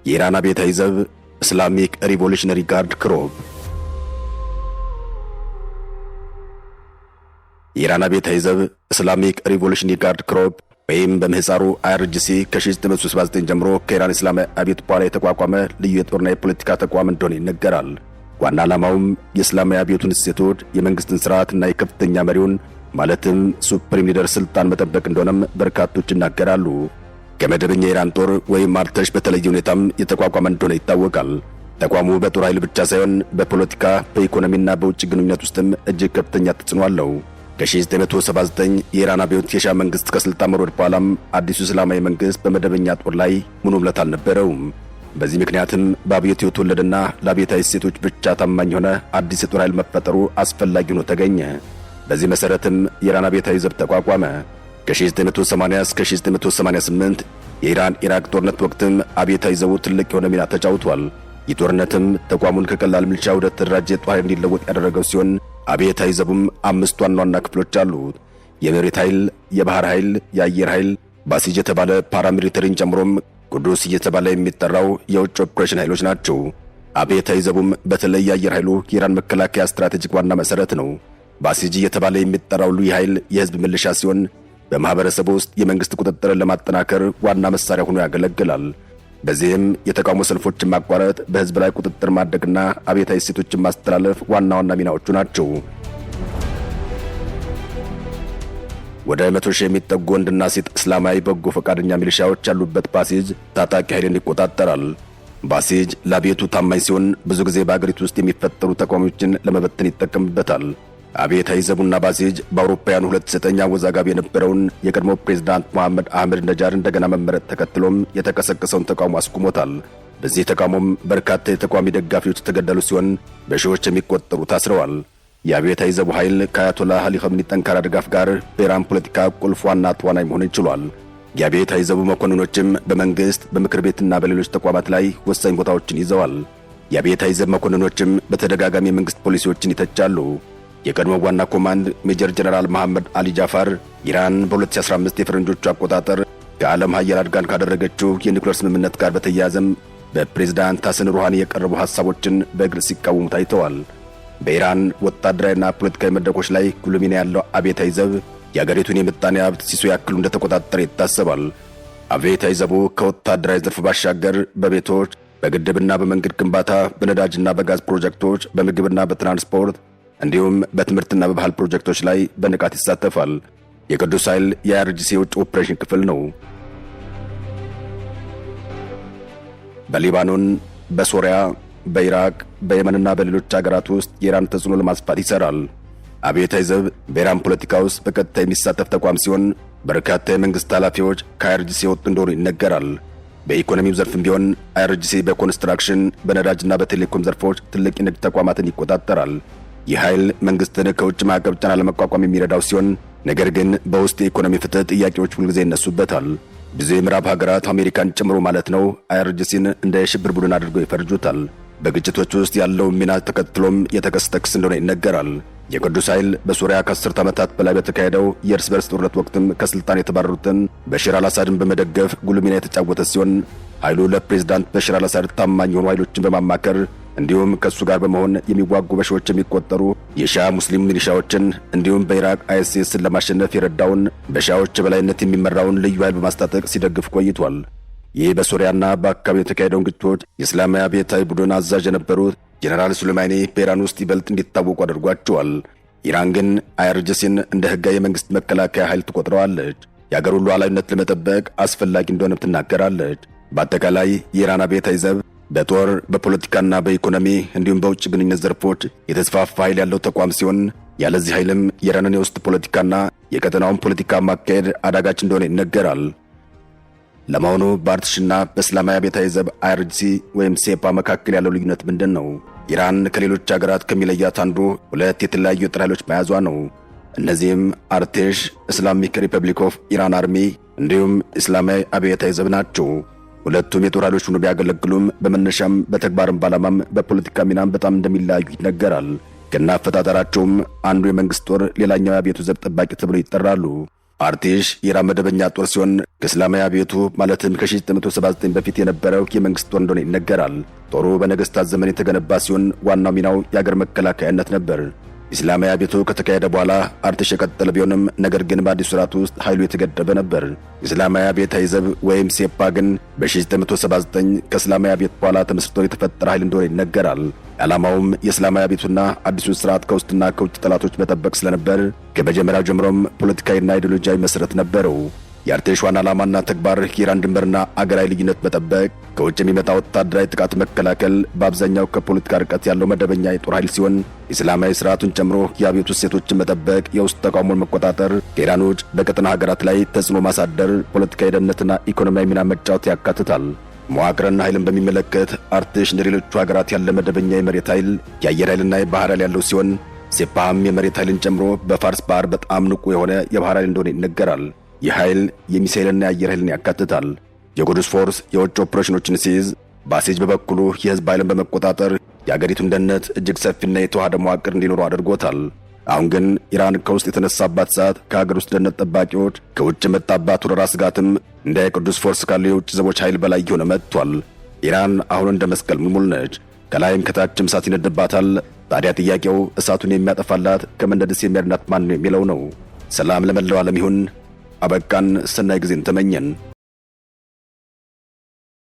የኢራን አብዮታዊ ዘብ Islamic Revolutionary Guard Corps። የኢራን አብዮታዊ ዘብ Islamic Revolutionary Guard Corps ወይም በምህፃሩ IRGC ከ1979 ጀምሮ ከኢራን እስላማዊ አብዮት በኋላ የተቋቋመ ልዩ የጦርና የፖለቲካ ተቋም እንደሆነ ይነገራል። ዋና ዓላማውም የእስላማዊ አብዮቱን እሴቶች፣ የመንግስትን ስርዓትና የከፍተኛ መሪውን ማለትም supreme leader ስልጣን መጠበቅ እንደሆነም በርካቶች ይናገራሉ። ከመደበኛ የኢራን ጦር ወይም አርተሽ በተለየ ሁኔታም የተቋቋመ እንደሆነ ይታወቃል። ተቋሙ በጦር ኃይል ብቻ ሳይሆን በፖለቲካ፣ በኢኮኖሚና በውጭ ግንኙነት ውስጥም እጅግ ከፍተኛ ተጽዕኖ አለው። ከ1979 የኢራን አብዮት የሻህ መንግስት ከስልጣን መውረድ በኋላም አዲሱ እስላማዊ መንግስት በመደበኛ ጦር ላይ ሙሉ እምነት አልነበረውም። በዚህ ምክንያትም በአብዮቱ የተወለደና ለአብዮታዊ እሴቶች ብቻ ታማኝ የሆነ አዲስ የጦር ኃይል መፈጠሩ አስፈላጊ ሆኖ ተገኘ። በዚህ መሠረትም የኢራን አብዮታዊ ዘብ ተቋቋመ። ከ1980 እስከ 1988 የኢራን ኢራቅ ጦርነት ወቅትም አብዮታዊ ዘቡ ትልቅ የሆነ ሚና ተጫውቷል። ይህ ጦርነትም ተቋሙን ከቀላል ሚሊሻ ወደ ተደራጀ የጦር ኃይል እንዲለወጥ ያደረገው ሲሆን አብዮታዊ ዘቡም አምስት ዋና ዋና ክፍሎች አሉት። የመሬት ኃይል፣ የባህር ኃይል፣ የአየር ኃይል፣ ባሲጅ የተባለ paramilitary ን ጨምሮም ቅዱስ እየተባለ የሚጠራው የውጭ ኦፕሬሽን ኃይሎች ናቸው። አብዮታዊ ዘቡም በተለይ የአየር ኃይሉ የኢራን መከላከያ strategic ዋና መሠረት ነው። ባሲጅ እየተባለ የሚጠራው ልዩ ኃይል የህዝብ ሚሊሻ ሲሆን በማህበረሰቡ ውስጥ የመንግስት ቁጥጥርን ለማጠናከር ዋና መሳሪያ ሆኖ ያገለግላል። በዚህም የተቃውሞ ሰልፎችን ማቋረጥ፣ በህዝብ ላይ ቁጥጥር ማድረግና አብዮታዊ እሴቶችን ማስተላለፍ ዋና ዋና ሚናዎቹ ናቸው። ወደ 100,000 የሚጠጉ ወንድና ሴት እስላማዊ በጎ ፈቃደኛ ሚሊሻዎች ያሉበት ባሲጅ ታጣቂ ኃይልን ይቆጣጠራል። ባሲጅ ለአብዮቱ ታማኝ ሲሆን ብዙ ጊዜ በአገሪቱ ውስጥ የሚፈጠሩ ተቃዋሚዎችን ለመበተን ይጠቀምበታል። አብዮታዊ ዘቡና ባሲጅ በአውሮፓውያኑ 2009 አወዛጋቢ የነበረውን የቀድሞ ፕሬዝዳንት መሐመድ አህመድ ነጃድ እንደገና መመረጥ ተከትሎም የተቀሰቀሰውን ተቃውሞ አስቁሞታል። በዚህ ተቃውሞም በርካታ የተቃዋሚ ደጋፊዎች የተገደሉ ሲሆን በሺዎች የሚቆጠሩ ታስረዋል። የአብዮታዊ ዘቡ ኃይል ከአያቶላህ አሊ ኸምኒ ጠንካራ ድጋፍ ጋር በኢራን ፖለቲካ ቁልፍ ዋና ተዋናይ መሆን ችሏል። የአብዮታዊ ዘቡ መኮንኖችም በመንግሥት፣ በምክር ቤትና በሌሎች ተቋማት ላይ ወሳኝ ቦታዎችን ይዘዋል። የአብዮታዊ ዘብ መኮንኖችም በተደጋጋሚ የመንግሥት ፖሊሲዎችን ይተቻሉ። የቀድሞ ዋና command ሜጀር ጀነራል መሐመድ አሊ ጃፋር ኢራን በ2015 የፈረንጆቹ አቆጣጠር ከዓለም ሀያላን ጋር ካደረገችው የኒውክሌር ስምምነት ጋር በተያያዘም በፕሬዝዳንት ሐሰን ሩሃኒ የቀረቡ ሐሳቦችን በግልጽ ሲቃወሙ ታይተዋል። በኢራን ወታደራዊና ፖለቲካዊ መድረኮች ላይ ጉልህ ሚና ያለው አብዮታዊ ዘብ የአገሪቱን የምጣኔ ሀብት ሲሶ ያክሉ እንደተቆጣጠረ ይታሰባል። አብዮታዊ ዘቡ ከወታደራዊ ዘርፍ ባሻገር በቤቶች፣ በግድብና በመንገድ ግንባታ፣ በነዳጅና በጋዝ ፕሮጀክቶች፣ በምግብና በትራንስፖርት እንዲሁም በትምህርትና በባህል ፕሮጀክቶች ላይ በንቃት ይሳተፋል። የቅዱስ ኃይል የ IRGC የውጭ ኦፕሬሽን ክፍል ነው። በሊባኖን፣ በሶሪያ፣ በኢራቅ፣ በየመንና በሌሎች አገራት ውስጥ የኢራን ተጽዕኖ ለማስፋት ይሰራል። አብዮታዊ ዘብ በኢራን ፖለቲካ ውስጥ በቀጥታ የሚሳተፍ ተቋም ሲሆን በርካታ የመንግስት ኃላፊዎች ከ IRGC የወጡ እንደሆኑ ይነገራል። በኢኮኖሚው ዘርፍም ቢሆን IRGC በኮንስትራክሽን፣ በነዳጅና በቴሌኮም ዘርፎች ትልቅ የንግድ ተቋማትን ይቆጣጠራል። ይህ ኃይል መንግስትን ከውጭ ማዕቀብ ጫና ለመቋቋም የሚረዳው ሲሆን ነገር ግን በውስጥ የኢኮኖሚ ፍትህ ጥያቄዎች ሁልጊዜ ይነሱበታል። ብዙ የምዕራብ ሀገራት አሜሪካን ጨምሮ ማለት ነው IRGC ን እንደ የሽብር ቡድን አድርገው ይፈርጁታል። በግጭቶች ውስጥ ያለው ሚና ተከትሎም የተከሰተ ክስ እንደሆነ ይነገራል። የቅዱስ ኃይል በሱሪያ ከአስርት ዓመታት በላይ በተካሄደው የእርስ በርስ ጦርነት ወቅትም ከስልጣን የተባረሩትን በሽር አልአሳድን በመደገፍ ጉልህ ሚና የተጫወተ ሲሆን ኃይሉ ለፕሬዝዳንት በሽር አልአሳድ ታማኝ የሆኑ ኃይሎችን በማማከር እንዲሁም ከእሱ ጋር በመሆን የሚዋጉ በሺዎች የሚቆጠሩ የሺዓ ሙስሊም ሚሊሻዎችን እንዲሁም በኢራቅ አይሲስን ለማሸነፍ የረዳውን በሺዓዎች የበላይነት የሚመራውን ልዩ ኃይል በማስታጠቅ ሲደግፍ ቆይቷል። ይህ በሶሪያና በአካባቢው የተካሄደውን ግጭቶች የእስላማዊ አብዮታዊ ቡድን አዛዥ የነበሩት ጄኔራል ሱሌማኒ በኢራን ውስጥ ይበልጥ እንዲታወቁ አድርጓቸዋል። ኢራን ግን IRGC ን እንደ ሕጋዊ የመንግሥት መከላከያ ኃይል ትቆጥረዋለች። የአገሩን ሉዓላዊነት ለመጠበቅ አስፈላጊ እንደሆነም ትናገራለች። በአጠቃላይ የኢራን አብዮታዊ ዘብ በጦር፣ በፖለቲካና በኢኮኖሚ እንዲሁም በውጭ ግንኙነት ዘርፎች የተስፋፋ ኃይል ያለው ተቋም ሲሆን ያለዚህ ኃይልም የኢራንን የውስጥ ፖለቲካና የቀጠናውን ፖለቲካ ማካሄድ አዳጋች እንደሆነ ይነገራል። ለመሆኑ በአርትሽና በእስላማዊ አብዮታዊ ዘብ IRGC ወይም ሴፓ መካከል ያለው ልዩነት ምንድን ነው? ኢራን ከሌሎች ሀገራት ከሚለያት አንዱ ሁለት የተለያዩ የጦር ኃይሎች መያዟ ነው። እነዚህም አርቴሽ፣ Islamic Republic of Iran Army እንዲሁም እስላማዊ አብዮታዊ ዘብ ናቸው። ሁለቱም የጦር ኃይሎች ሆኖ ቢያገለግሉም በመነሻም በተግባርም ባላማም በፖለቲካ ሚናም በጣም እንደሚለያዩ ይነገራል። ገና አፈጣጠራቸውም አንዱ የመንግስት ጦር፣ ሌላኛው የአብዮቱ ዘብ ጠባቂ ተብለው ይጠራሉ። አርቴሽ የኢራን መደበኛ ጦር ሲሆን ከእስላማዊ አብዮቱ ማለትም ከ1979 በፊት የነበረው የመንግስት ጦር እንደሆነ ይነገራል። ጦሩ በነገስታት ዘመን የተገነባ ሲሆን ዋናው ሚናው የአገር መከላከያነት ነበር። እስላማዊ አብዮቱ ከተካሄደ በኋላ አርቴሽ የቀጠለ ቢሆንም ነገር ግን በአዲሱ ስርዓት ውስጥ ኃይሉ የተገደበ ነበር። እስላማዊ አብዮታዊ ዘብ ወይም ሴፓ ግን በ1979 ከእስላማዊ አብዮት በኋላ ተመስርቶ የተፈጠረ ኃይል እንደሆነ ይነገራል። ዓላማውም የእስላማዊ አብዮቱና አዲሱን ስርዓት ከውስጥና ከውጭ ጠላቶች መጠበቅ ስለነበር ከመጀመሪያው ጀምሮም ፖለቲካዊና ኢዲዮሎጂያዊ መሰረት ነበረው። የአርቴሽ ዋና ዓላማና ተግባር የኢራን ድንበርና አገራዊ ልዩነት መጠበቅ፣ ከውጭ የሚመጣ ወታደራዊ ጥቃት መከላከል፣ በአብዛኛው ከፖለቲካ ርቀት ያለው መደበኛ የጦር ኃይል ሲሆን እስላማዊ ስርዓቱን ጨምሮ የአብዮቱ እሴቶችን መጠበቅ፣ የውስጥ ተቃውሞን መቆጣጠር፣ ከኢራን ውጭ በቀጠና ሀገራት ላይ ተጽዕኖ ማሳደር፣ ፖለቲካዊ ደህንነትና ኢኮኖሚያዊ ሚና መጫወት ያካትታል። መዋቅርና ኃይልን በሚመለከት አርቴሽ እንደ ሌሎቹ ሀገራት ያለ መደበኛ የመሬት ኃይል፣ የአየር ኃይልና የባህር ኃይል ያለው ሲሆን ሴፓህም የመሬት ኃይልን ጨምሮ በፋርስ ባህር በጣም ንቁ የሆነ የባህር ኃይል እንደሆነ ይነገራል። ይህ ኃይል የሚሳኤልና የአየር ኃይልን ያካትታል። የቁዱስ ፎርስ የውጭ ኦፕሬሽኖችን ሲይዝ፣ ባሴጅ በበኩሉ የህዝብ ኃይልን በመቆጣጠር የአገሪቱን ደህንነት እጅግ ሰፊና የተዋሃደ መዋቅር እንዲኖረው አድርጎታል። አሁን ግን ኢራን ከውስጥ የተነሳባት እሳት ከሀገር ውስጥ ደህንነት ጠባቂዎች፣ ከውጭ የመጣባት ወረራ ስጋትም እንደ የቅዱስ ፎርስ ካሉ የውጭ ዘቦች ኃይል በላይ እየሆነ መጥቷል። ኢራን አሁን እንደ መስቀል ሙልሙል ነች። ከላይም ከታችም እሳት ይነድባታል። ታዲያ ጥያቄው እሳቱን የሚያጠፋላት ከመንደድስ የሚያድናት ማን ነው የሚለው ነው። ሰላም ለመላው ዓለም ይሁን። አበቃን። ሰናይ ጊዜን ተመኘን።